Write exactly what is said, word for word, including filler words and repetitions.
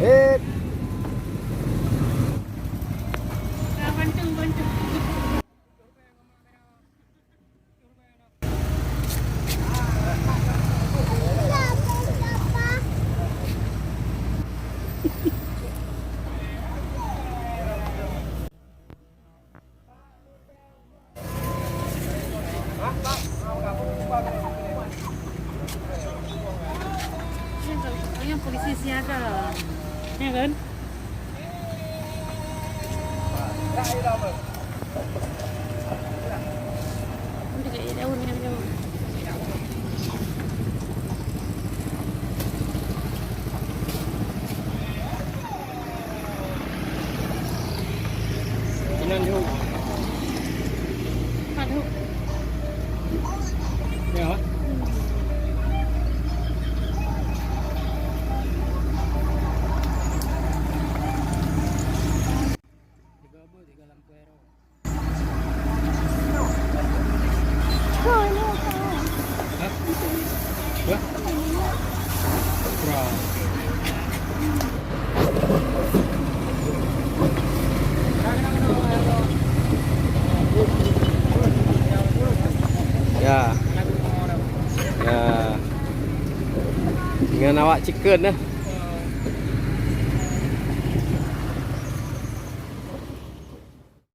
Eh. Yang polisi siaga. Ya kan? Inan jauh. Aduh. Ya. Ya. Ya. Dengan awak chicken eh.